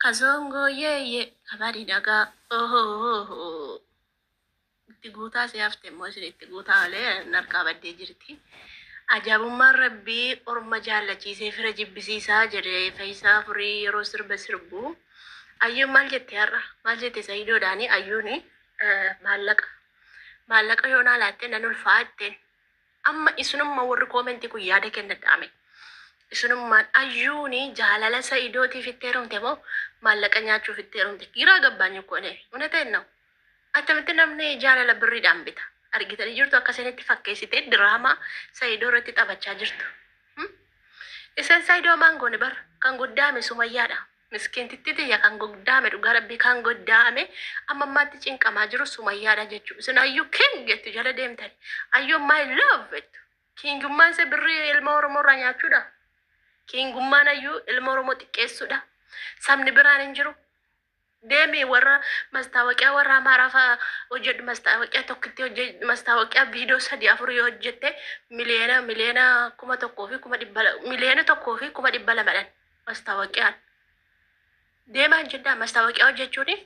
Kazoongoo yeeyye kabari dhagaa ohoo itti guutaa si hafte immoo isin itti guutaa malee narkaa baddee jirti. Ajaa'ibummaan Rabbii orma jaallachiisee fira jibbisiisaa jedhe Fayisaa Furii yeroo sirba sirbu. Ayyuun maal jette har'a? Maal jette Sayidoodhaani? Ayyuuni maallaqa. Maallaqa yoo naa laatte nan ulfaa jetteen. Amma isinumma warri koomentii kun yaada kennadhaa mee. Isinummaan Ayyuuni jaalala Sayidootiif itti heerumte moo maallaqa nyaachuuf itti heerumte? Giraa gabbaany እኮ እኔ እውነቴን ነው። Attamitti namni jaalala birriidhaan bita? Argitanii jirtu akka isheen itti fakkeessitee diraamaa Sayidoo irratti taphachaa jirtu. Iseen Sayidoo maan goone bar kan goddaame Sumayyaadha. Miskiintitti tiyya kan goddaame dhugaa rabbii kan goddaame amma ammaatti cinqamaa jiru Sumayyaadha jechuudha. Isin Ayyuu king jettu jala deemtani. Ayyuu my love jettu. Kingummaan isa birrii ilma Oromoo irraa nyaachuudha. Kingummaan Ayyuu ilma Oromoo xiqqeessuudha. Sabni biraan hin jiru. Deemi warra mastaawoqiyaa warra Amaaraa fa'aa hojjedhu mastaawoqiyaa tokkitti hojjedhu mastaawoqiyaa viidiyoo sadii afur yoo hojjette miliyoona miliyoona kuma tokkoo fi kuma dhibba miliyoona tokkoo fi kuma dhibba lamadhan mastaawoqiyaan. Deemaa hojjedhaa mastaawoqiyaa hojjechuuni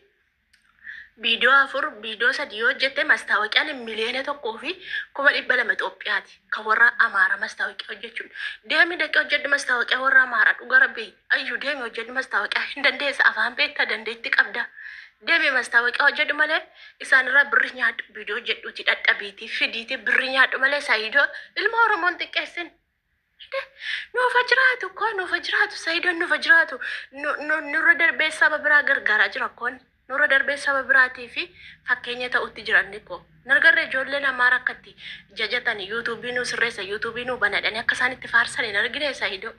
viidiyoo afur viidiyoo sadii yoo hojjette mastaawoqiyaan miliyoona tokkoo fi kuma dhibba lama Itoophiyaati kan warra Amaaraa mastaawoqiyaa hojjechuun. Deemi dhaqee hojjedhu mastaawoqiyaa warra Amaaraa dhuga rabbii ayyuu deemi hojjedhu mastaawoqiyaa hin dandeessa afaan beektaa dandeetti qabda. Deemi mastaawoqiyaa hojjedhu malee isaanirraa birri nyaadhu viidiyoo hojjedhuuti dhadhabiitii fidiitii birri nyaadhu malee Saayidoo ilma Oromoon xiqqeessin. Nuufa jiraatu koo nuufa jiraatu Sayidoon nuufa jiraatu nurra darbee saba biraa gargaaraa jira koon nurra darbee saba biraatii fi fakkeenya ta'utti jiran koo nargarra ijoolleen Amaara akkatti jajatan yuutuubii nu sirreessa yuutuubii nu banadhanii akka isaan itti faarsan hin argine Sayidoo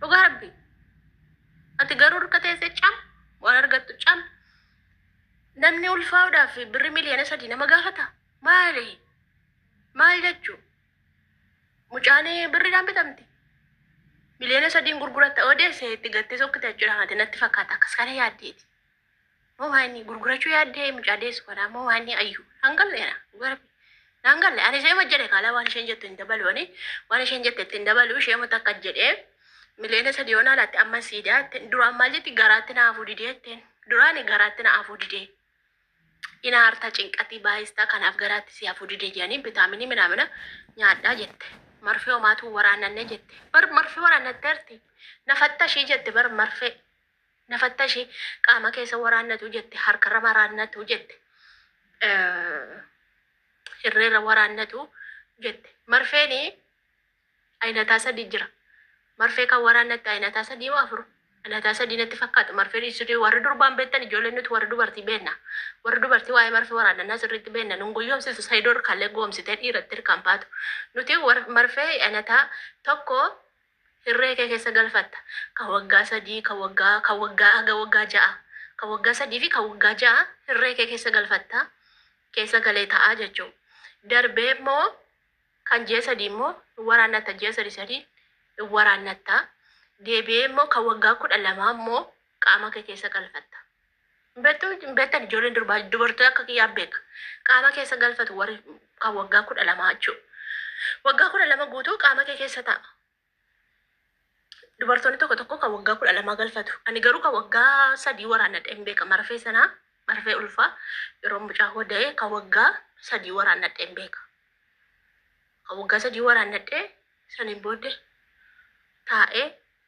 dhugaa rabbi ati garuu harka teessee cam waan argattu cam namni ulfaa'uudhaaf birri miliyoona sadii nama gaafata maali maal jechuu Mucaan birriidhaan bitamti. Miliyoona sadiin gurguratta odeesse itti gattee sokkite jechuudha ati natti fakkaata akkas kana yaaddeeti. Moo waan inni gurgurachuu yaaddee mucaa deessu kanaa moo waan inni ayyu naan galleera dhugaa rabbi. Naan galle ani ishee jedhe kaala waan isheen jettu hin dabalu ani waan isheen jette itti hin dabalu ishee mata akka jedhee miliyoona sadii yoo naa laatte amma siidaa jetteen duraan maal jetti garaatti na hafuu didee jetteen duraani garaatti na hafuu didee. In aarta cinqatii baay'istaa kanaaf garaatti si hafuu dide jedhanii vitaaminii minaamina nyaadhaa jette. Marfee homaatuu waraannanne jette. Bar marfee waraannatteerti. Nafattashii jette bar marfee. Nafattashii qaama keessa waraannatu jette. Harkarra waraannatu jette. Hirreerra waraannatu jette. Marfeeni Ayinataa sadii jira. Marfee kan waraannatti ayinataa sadii moo afur? Ayinataa sadii natti fakkaata. Marfee sirrii warri durbaan beektan ijoolleen nuti warri dubartii beenna. Warri dubartii waa'ee marfee waraannannaa sirriitti beenna. Nun guyyoomsitu Sayidoo harkaallee goomsitee dhiiratti hirkaan baatu. Nuti marfee ayinataa tokko hirree kee keessa galfatta. Kan waggaa sadii, kan waggaa, kan waggaa haga waggaa ja'a. Kan waggaa sadii fi kan waggaa ja'a hirree kee keessa galfatta. Keessa galee ta'a jechuudha. Darbee immoo Kan ji'a sadii immoo hin waraannatta ji'a sadi sadii hin waraannatta. Deebi'ee immoo kan waggaa kudha lamaa immoo qaama kee keessa galfatta. Hin beektu hin beektan ijoolleen durbaa dubartoota akka kiyyaa beeka. Qaama keessa galfatu warri kan waggaa kudha lamaa jechuudha. Waggaa kudha lama guutuu qaama kee keessa ta'a. Dubartoonni tokko tokko kan waggaa kudha lamaa galfatu. Ani garuu kan waggaa sadii waraannadhe hin beeka. Marfee sanaa marfee ulfaa yeroo mucaa koo da'e kan waggaa sadii waraannadhe hin beeka. Kan waggaa sadii waraannadhe saniin booddee taa'ee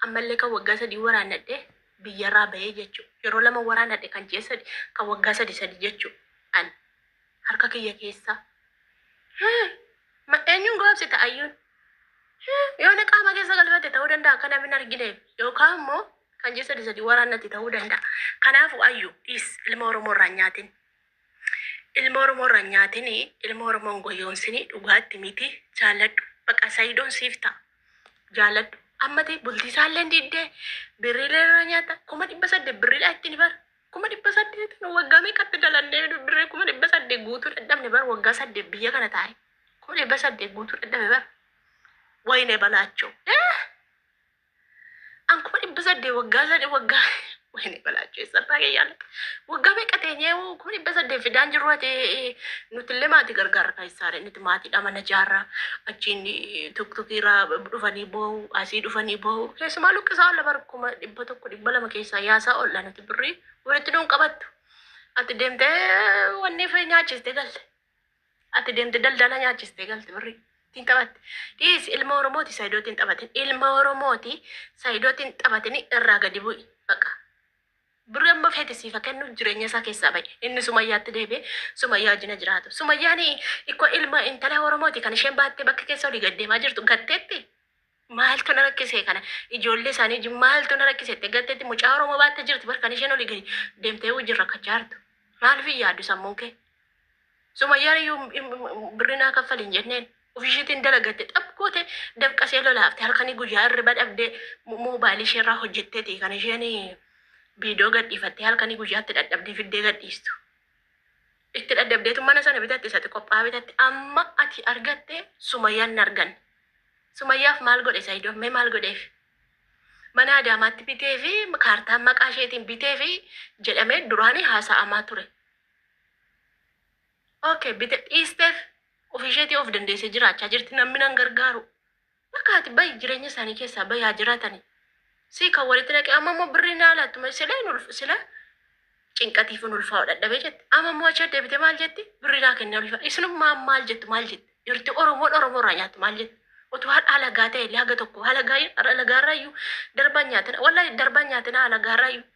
ammallee kan waggaa sadii waraannadhe biyyarraa bahee jechuudha. Yeroo lama waraannadhe kan ji'a sadi kan waggaa sadi sadi jechuudha. Ani harka kiyya keessaa. Eenyuun goobsita ayyuun? Yoona qaama keessa galfate ta'uu danda'a akka namni hin argineef yookaan immoo kan ji'a sadi sadi waraannatti ta'uu danda'a. Kanaafuu ayyu dhiis ilma Oromoo irraa hin nyaatin. Ilma Oromoo irraa hin nyaatin ilma Oromoo hin goyoomsini dhugaatti miti jaalladhu. Baqa Sayidoon siif ta'a. Jaalladhu. Ammati bultii isaallee hin diddee birriilee irraa nyaata kuma dhibba saddeet birriidhaa ittiin bara. Kuma dhibba saddeet nu waggaa meeqatti dalannee birrii kuma dhibba saddeet guutuu dadhabne bara waggaa saddeet biyya kana taa'e. Kuma dhibba saddeet guutuu dadhabe bara. Wayine balaachoo. An kuma dhibba saddeet waggaa sadii waggaa Wayne balaachuu eessarraa kiyyaala. Waggaa meeqa teenyee 800,000 fidaan jirru ati nutillee maatii gargaarra keessaadha. Nuti maatiidha mana jaarraa achiin tuktukiirraa dhufanii boo'u asii dhufanii boo'u. Keessumaa luqqisaa olla bara 100,000 200,000 keessaa yaasaa olla nuti birrii walitti nuun qabattu. Ati deemtee wanni fi nyaachistee galte. Ati deemte daldala nyaachistee galte birrii. Ittiin taphatte. Dhiisi ilma Oromooti Saayidootiin taphatin. Ilma Oromooti Saayidootiin taphatin irraa gadi bu'i. Baqa. Birrii amma feete siif haa kennu jireenya isaa keessaa ba'i. Inni Sumayyaatti deebi'ee Sumayyaa wajjin haa jiraatu. Sumayyaan ikko ilma intala Oromooti kan isheen baattee bakka keessa olii gad deemaa jirtu gatteetti. Maaltu na rakkisee kana ijoollee isaanii wajjin maaltu na rakkise jettee gatteetti mucaa Oromoo baattee jirti bar kan isheen olii gadi deemtee wajjin rakkachaa jirtu. Maaliif hin yaaddu sammuun kee? Sumayyaan iyyuu birrii naa kaffali hin jenneen. Ofii isheetiin dalagatte xap goote dafqasee lolaafte halkanii guyyaa hirriba dhabdee moobaayilii isheerraa hojjetteeti kan isheen viidiyoo gadhiifattee halkanii guyyaatti dhadhabdee fiddee gadhiistu. Itti dhadhabdeetu mana sana bitatte isatti qophaa'aa bitatte amma ati argatte Sumayyaan hin arganne. Sumayyaaf maal godhe Sayidoon mee maal godheef? Mana Adaamaatti bitee fi kaartaan maqaa isheetiin bitee fi jedhamee duraanii haasa'amaa ture. Ok bite dhiisteef ofii isheetii of dandeessee jiraachaa jirti namni nan gargaaru. Bakka ati bahi jireenya isaanii keessaa bahi haa jiraatani. Sii kan walitti naqee amma immoo birrii naa laattu malee sila hin ulf sila cinqatiif hin ulfaa'u dhadhabee jette. Amma immoo achi deebite maal jetti birrii naa kennee ulfa. Isinummaa maal jettu maal jetti? Dhirti Oromoon Oromoo irraa nyaattu maal jetti? Utuu har'a alagaa ta'e illee haga tokko halagaa alagaa irraa iyyuu darbaan nyaatina. Wallahi darbaan nyaatina alagaa irraa iyyuu.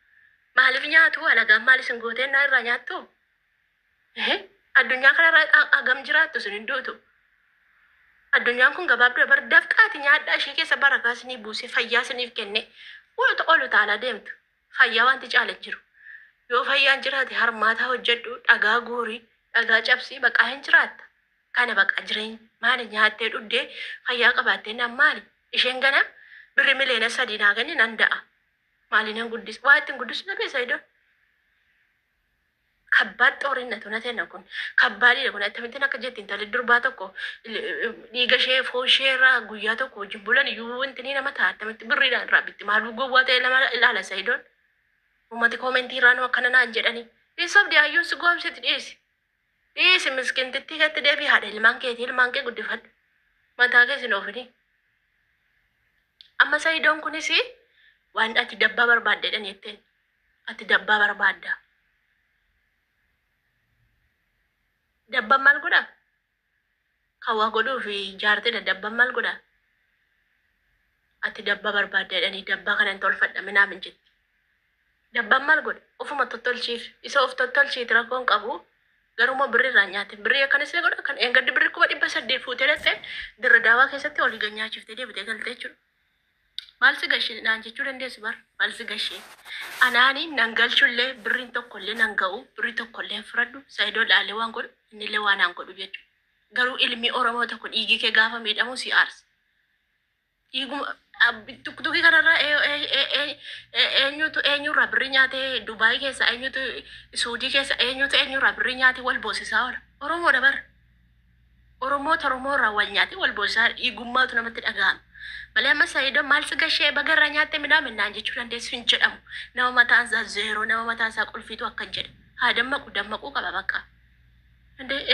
Maaliif nyaatu alagaan maal isin gootee naa irraa nyaattu? Ehe, Addunyaa kanarra hagam jiraattu isin hin duutu. Addunyaan kun gabaabduudha bar dafqaati nyaadhaa ishee keessa barakaa isinii buusee fayyaa isiniif kenne olu olu taalaa deemtu. Fayyaa wanti caale hin jiru. Yoo fayyaan jiraate harmaataa hojjedhu dhagaa guuri dhagaa cabsii baqaa hin jiraatta. Kana baqaa jireenya maali nyaattee dhuddee fayyaa qabaattee nan maali isheen gana birri 3 million naa kenni nan da'a. Maali nan guddisa waa ittiin guddisu dhabee Sayidoon. Kabbaad xoorinna tuna tenna kun kabbaadidha kun akkamittiin akka jetti intalli durbaa tokko dhiiga ishee foon ishee irraa guyyaa tokko wajjin bulan iyyuu wanti ni nama ta'a akkamitti birriidhaan irraa bitti maaluu gowwaa ta'e lama ilaala Sayidoon. Uummati koomentii irraa nu akkana naan jedhani. Hin sobdi hayyuun si goomsiti dhiisi. Dhiisi miskintittii keetti deebii haadha ilmaan keetii ilmaan kee guddifadhu. Mataa kee sin oofini. Amma Sayidoon kunis waan ati dabbaa barbaaddeedhan jetteen. Ati dabbaa barbaadda. Dabban maal godha? Kan waa godhuuf jaartidha. Dabban maal godha? Ati dabbaa barbaadda jedhanii dabbaa kanan tolfadha minaamin jetti. Dabban maal godha? Ofuma tottolchiif. Isa of tottolchiiti rakkoon qabu. Garuu birrii irraa nyaate. Birrii akkanas ni godha. Kan eengaddi birrii 800,000 fuutee dhaqxee dirra daawaa keessatti olii gad nyaachiftee deebitee galte jechuudha. Maal si gashee naan jechuu dandeessu bar. Maal si gashee? Anaani nan galchullee birriin tokkollee nan ga'u birrii tokkollee hin fudhadhu Saayidoo dhaalee waan godhu innillee waan aan godhu jechuudha. Garuu ilmi Oromoo tokko dhiigi kee gaafa miidhamu si aarsa. Dhiiguma tuktukii kanarraa eenyutu eenyurraa birrii nyaatee Dubaay keessa eenyutu Suudii keessa eenyutu eenyurraa birrii nyaatee wal boosisaa oola. Oromoodha bar. Oromoota Oromoo irraa wal nyaatee wal boosisaa dhiigummaatu namatti dhaga'ama. Malee amma Saayidoo maal si gashee baga irraa nyaatte midhaan naan jechuu dandeessu hin jedhamu. Nama mataan isaa zeeroo nama mataan isaa qulfiitu akka jedha. Haa dammaqu dammaquu qaba bakka.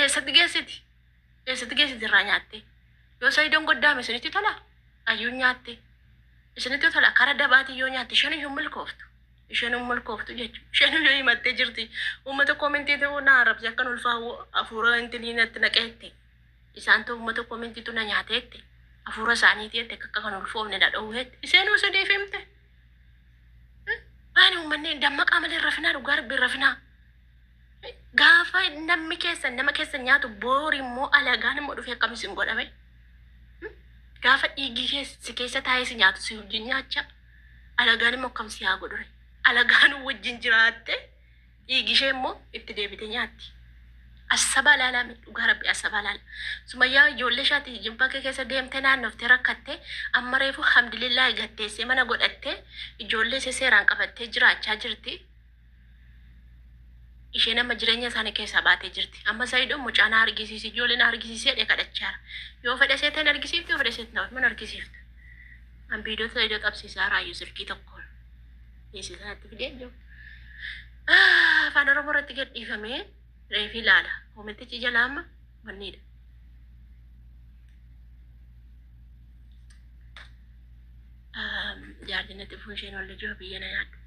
Eessatti geessiti? Eessatti geessiti irraa nyaatte? Yoo Saayidoon goddaame isinitti tola? Ayyuun nyaatte. Isinitti tola kara dabaatiin yoo nyaatte isheen iyyuu milkooftu. Isheen hin milkooftu jechuudha. Isheen iyyuu himattee jirti. Uummata koomentii ta'uu na arrabse akkan ulfaa'u hafuura intinii natti naqeette. Isaantu uummata koomentiitu na nyaateette. Hafuura isaaniitii jette akka kan ulfoofne na dhowweette. Isheenuu isiniif himte. Maali uummanni dammaqaa malee rafinaa dhugaa rabbi rafinaa. Gaafa namni keessan nama keessan nyaatu boori immoo alagaan immoo dhufee akkam isin godhame. Gaafa dhiigii si keessa taa'ee si nyaatu si wajjin nyaacha. Alagaan immoo akkam si haa godhure. Alagaan wajjin jiraatte dhiigi ishee immoo itti deebite nyaatti. Asabaa laalaa dhugaa rabbi asabaa laala. Sumayyaa ijoollee ishaati jibbaa keessa deemtee naannoftee rakkattee amma reefu alhamdulillah gatteessee mana godhattee ijoollee ishee seeraan qabattee jiraachaa jirti. Isheen amma jireenya isaanii keessaa baatee jirti. Amma Sayidoon mucaa na argisiisi ijoollee na argisiisi jedhee kadhachaa jira. Yoo fedha seeteen argisiifti yoo fedha seeteen nama argisiiftu. An viidiyoo Sayidoo qabsiisaa raayyuu silkii tokkoon. Beeksisaatti fidee jiru. Afaan Oromoo irratti gadhiifamee reefi ilaala. Koomentichi jala amma wanniidha. Jaartiin natti fuun isheen ol jiru biyya na nyaadhu.